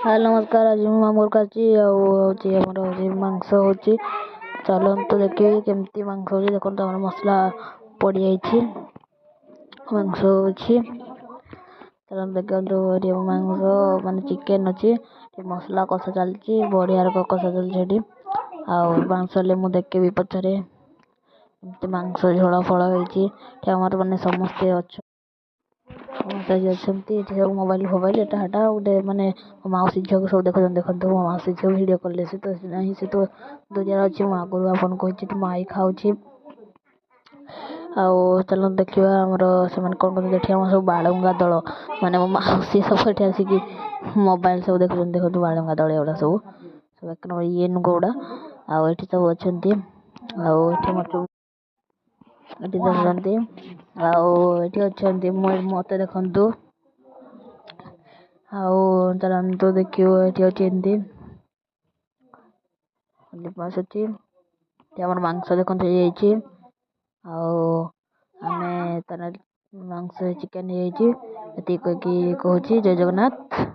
Hello, ନମସ୍କାର। ଆଜି ମୁଁ ମାମୁଁ ଘରକୁ ଆସିଛି ଆଉ ହେଉଛି ଆମର ହେଉଛି ମାଂସ ହେଉଛି। ଚାଲନ୍ତୁ ଦେଖିବେ କେମିତି ମାଂସ ହେଉଛି। ଦେଖନ୍ତୁ, ଆମର ମସଲା ପଡ଼ିଯାଇଛି, ମାଂସ ହେଉଛି। ଚାଲନ୍ତୁ ଦେଖନ୍ତୁ, ଏଠି ମାଂସ ମାନେ ଚିକେନ୍ ଅଛି, ମସଲା କଷା ଚାଲିଛି। ବଢ଼ିଆ କଷା ଚାଲିଛି ଏଠି। ଆଉ ମାଂସ ହେଲେ ମୁଁ ଦେଖିବି ପଛରେ ଏମିତି ମାଂସ ଝୋଳ ଫୋଳ ହେଇଛି। ଏଠି ଆମର ମାନେ ସମସ୍ତେ ଅଛୁ, ସମସ୍ତେ ଆଜି ଅଛନ୍ତି ଏଠି। ସବୁ ମୋବାଇଲ ଫୋବାଇଲ ଏଟା ହେଟା ଗୋଟେ ମାନେ ମୋ ମାଉସୀ ଝିଅକୁ ସବୁ ଦେଖୁଛନ୍ତି। ଦେଖନ୍ତୁ, ମୋ ମାଉସୀ ଝିଅ ଭିଡ଼ିଓ କଲରେ। ସେ ତ ନାହିଁ, ସେ ତ ଦୁରିଆରେ ଅଛି। ମୁଁ ଆଗରୁ ଆପଣଙ୍କୁ କହିଛି, ଏଠି ମୋ ଆଈ ଖାଉଛି। ଆଉ ଚାଲନ୍ତୁ ଦେଖିବା ଆମର ସେମାନେ କ'ଣ କରୁଛନ୍ତି। ଏଠି ଆମର ସବୁ ବାଳୁଙ୍ଗା ଦଳ, ମାନେ ମୋ ମାଉସୀ ସବୁ ଏଠି ଆସିକି ମୋବାଇଲ ସବୁ ଦେଖୁଛନ୍ତି। ଦେଖନ୍ତୁ, ବାଳୁଙ୍ଗା ଦଳ ଏଗୁଡ଼ା ସବୁ ସବୁ ଏକ ନମ୍ବର ଇଏ ଗୁଡ଼ା। ଆଉ ଏଠି ସବୁ ଅଛନ୍ତି ଆଉ ଏଠି ମୋର ସବୁ ଏଠି ଦେଖୁଛନ୍ତି। ଆଉ ଏଠି ଅଛନ୍ତି, ମୋତେ ଦେଖନ୍ତୁ। ଆଉ ଚାଲନ୍ତୁ ଦେଖିବ, ଏଠି ଅଛି ଏମିତି ସେଠି। ଏଠି ଆମର ମାଂସ ଦେଖନ୍ତୁ ହେଇଯାଇଛି। ଆଉ ଆମେ ତାର ମାଂସ ଚିକେନ୍ ହେଇଯାଇଛି। ଏତିକି କହିକି କହୁଛି, ଜୟ ଜଗନ୍ନାଥ।